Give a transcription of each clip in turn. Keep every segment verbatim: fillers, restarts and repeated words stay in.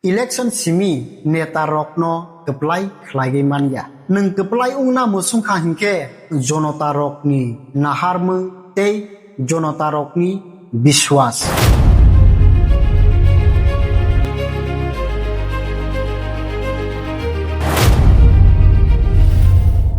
Election simi neta rokno kwplai khlaiwi manya. Nwng kwplai wngna muchungkha hinkhe jonota rokni naharmung tei jonota rokni biswas.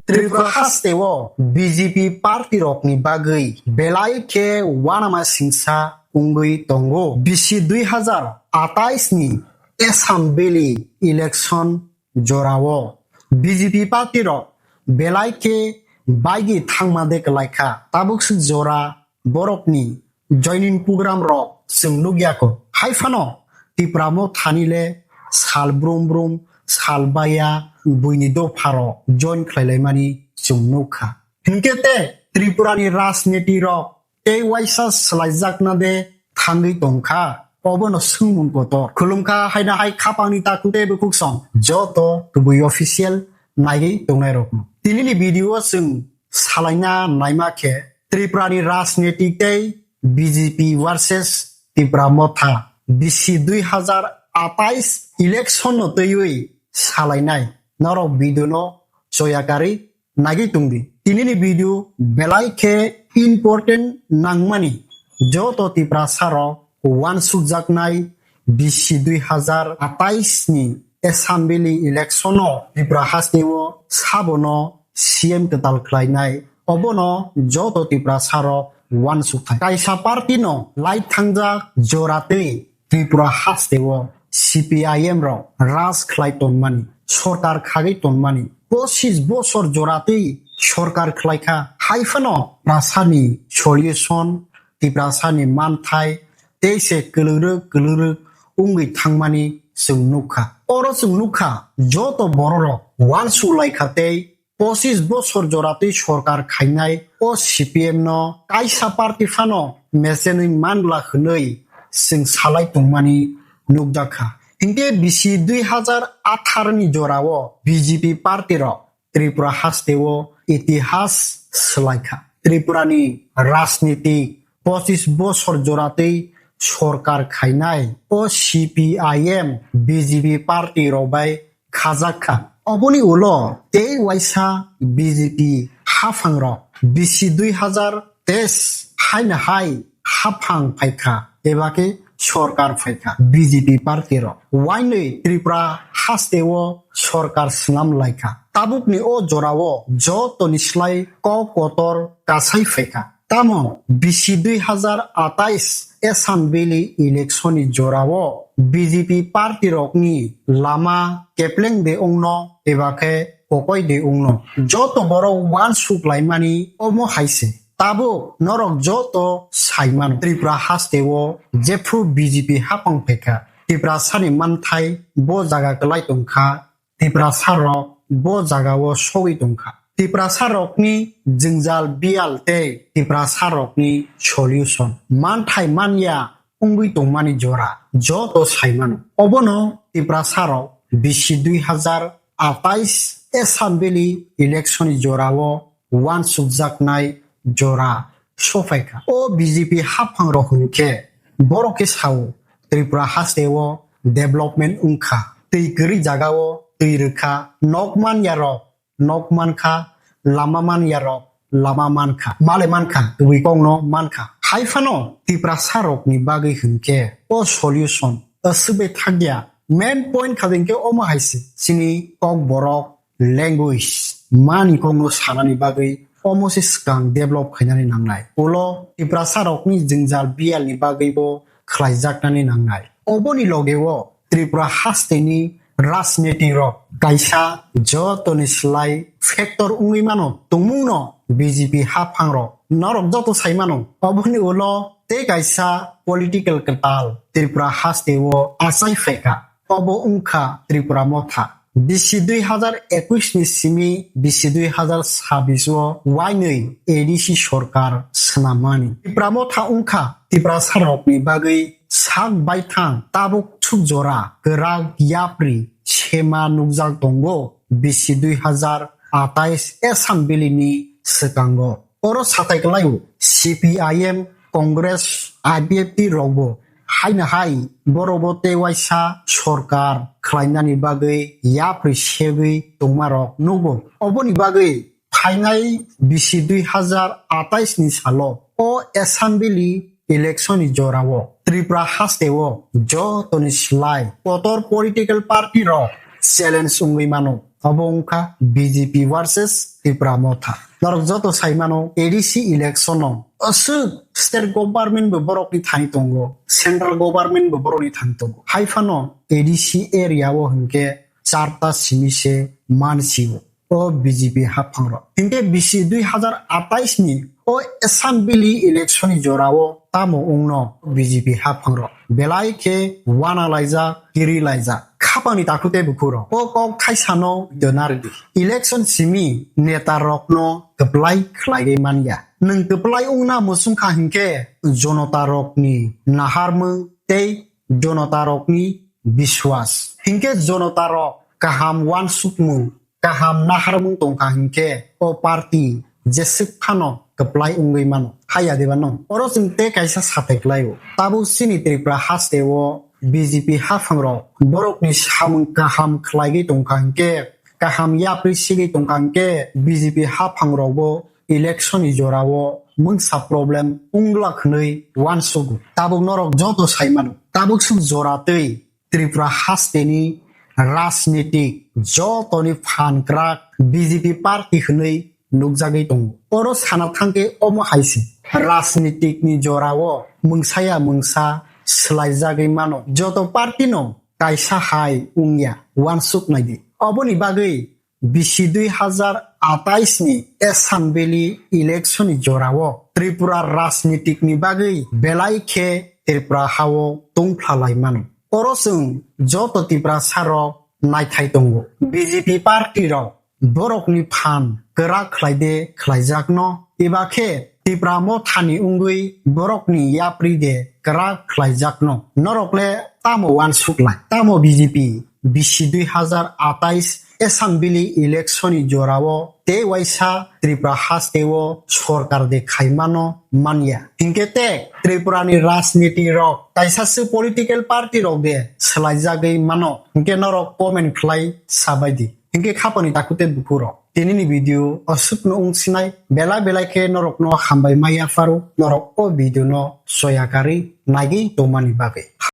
Tripura hasteo B J P party rokni bagwi belai khe uanama singsa wngwi tongo. Bisi dui hazar atais ni Assembly election jorao B J P party rok belai khe baigi thangma de kwlaikha. Tabuk swk jora borokni joining program rok chwng nukya kho. Hai phano Tipra Mothani le sal brum brum, sal baya, buini dopha rok join khlailaimani chwng nukha. Hinkhe te Tripura ni rajniti rok tei waisa swlaijakna de thangwi tongkha, obono swngmung kotor. Khulumkha haina hai khapangni takhuk tei bukhuk song joto kubui official naiwi tongnai rokno. Tinini video o chwng salaina naima khe Tripura ni rajniti tei B J P versus Tipra Motha bisi dui hazar atais election no twiwi salainai norok video no choyakarwi nagwi tongdi. Tinini video belai khe important nangmani joto Tiprasa rok uansukjaknai bisi dui hazar atais ni Assembly election o Tripura hasteo sabono C M kwtal khlainai. Obono joto Tiprasa rok uansukthai. Kaisa party no lai thangjak joratwi Tripura hasteo C P I M rok raj khlai tonmani, sorkar khagwi tonmani, pochis bosor joratwi sorkar khlaikha. Hai phano Tiprasani solution, Tiprasani manthai tei se kwlwrwk kwlwrwk wngwi thangmani chwng nukha. Oro chwng nukha, joto bororok uansuk laikha tei pochis bosor joratwi sorkar khainai o C P M no kaisa party phano mechenwi manbla hwnwi chwng salai tongmani nukjakha. Hinkhe bisi dui hazar atharo ni jorao B J P party rok Tripura hasteo itihas swlaikha. Tripura ni rajnitik pochis bosor joratwi sorkar khainai o C P I M B J P party rok bai khajak kha. Oboni ulo tei waisa B J P haphangrok bisi dui hazar teis haino hai haphang phaikha, eba khe sorkar phaikha B J P party rok. Wainwi Tripura hasteo sorkar swnam laikha. Tabukni o jorao jotoni slai kok kotor kasai phaikha. Tamo bisi dui hazar atais Assembly election ni jorao B J P party rokni lama kepleng de ongno eba khe kokoi de ongno. Joto borok uansuk laimani omo hai se. Tabuk norok joto sai mano, Tripura hasteo jephru B J P haphang phaikha, Tiprasani manthai bo jaga kwlai tongkha, Tiprasa rok bo jagao sogwi tongkha. Tiprasa rokni jwngjal biyal tei Tiprasa rokni solution manthai manya wngwi tongmani jora joto sai mano. Obono Tiprasa rok bisi dui hazar atais Assembly election ni jorao uansukjaknai jora sophaikha. O B J P haphang rok hwn khe borok khe sao Tripura hasteo development wngkha, twi kwrwi jagao twi rwkha, nok manyarok nok mankha, lama manyarok lama mankha, male mankha, twi kokno mankha. Hai phano Tiprasa rokni bagwi hwn khe o solution aswk bai thakya. Main point kha hwn khe omo hai se, chini Kokborok language mani kokno sanani bagwi omo se swkang develop khainani nangnai. Ulo Tiprasa rokni jwngjal biyalni bagwibo khlaijaknani nangnai. Oboni logeo Tripura hasteni rajniti rok kaisa jotoni slai factor wngwi mano. Tongmungno B J P haphang rok norok joto sai mano. Oboni ulo tei kaisa political kwtal Tripura hasteo achai phaikha. Obo wngkha Tripura Motha. Bisi dui hazar ekush ni simi bisi dui hazar sabis o wainwi A D C sorkar swnamani. Tripura Motha wngkha Tiprasa rokni bagwi sak baithang tabuk thuk jora kwrak yapri sema nukjak tongo bisi dui hazar atais Assembly ni swkango. Oro satai kwlaio C P I M, Congress, I P F T rokbo Haino hai borokbo tei waisa sorkar khlainani bagwi yapri segwi tongmarok nugo. Oboni bagwi phainai bisi dui hazar atais ni salo o assembly election ni jorao Tripura hasteo jotoni slai kotor political party rok challenge wngwi mano. Obo wngkha B J P versus Tipra Motha. Norok joto sai mano, A D C election o aswk state government bo borokni thani tongo, central government bo borokni thani tongo. Hai phano A D C area o hinkhe charta simi se mansio o B J P haphangrok. Hinkhe bisi dui hazar atais ni o assembly election ni jorao tamo wngno B J P haphangrok belai khe wana laijak, kiri laijak. Khapangni takhuk tei bukhurok o kok thaisano donardi. Election simi neta rokno kwplai khlaiwi manya. Nwng kwplai wngna muchungkha hinkhe jonota rokni naharmung tei jonota rokni biswas. Hinkhe jonota rok kaham wansukmung, kaham naharmung tongkha hinkhe o party jeswk phano kwplai wngwi mano. Haya diba no? Oro chwng tei kaisa sathai khlaio. Tabuk chini Tripura hasteo B J P haphangrok borokni samung kaham khlaigwi tongkha hinkhe, kaham yapri sigwi tongkha hinkhe B J P haphangrokbo election ni jorao mungsa problem wngla hwnwi wansugo. Tabuk norok joto sai mano. Tabuk swk jora tei Tripura hasteni rajnitik jotoni phan kwrak B J P party hwnwi nukjagwi tongo. Oro sana thangkhe omo hai se, rajnitikni jorao mungsaya mungsa swlaijagwi mano. Joto partyno kaisa hai wngya, wansuk naidi. Oboni bagwi bisi dui hazar atais ni assembly election ni jorao Tripura rajnitik ni bagwi belai khe Tripura hao tongphlai mano. Oro chwng joto Tiprasa rok naithai tongo. B J P party rok borokni phan kwrak khlai de khlaijakno, eba khe Tipra Mothani wngwi borokni yapri de kwrak khlaijakno. Norok le tamo wansuk lai? Tamo B J P bisi dui hazar atais assembly election ni jorao tei waisa Tripura hasteo sorkar de khaimano manya. Hinkhe te Tripura ni rajniti rok kaisa se political party rok de swlaijagwi mano. Hinkhe norok comment khlai sabaidi. Hinkhe khapani takhuk tei bukhurok, tinini video aswkno wngsinai. Belai belai khe norokno hambai maya pharo norok o video no soya karwi naigwi tongmani bagwi.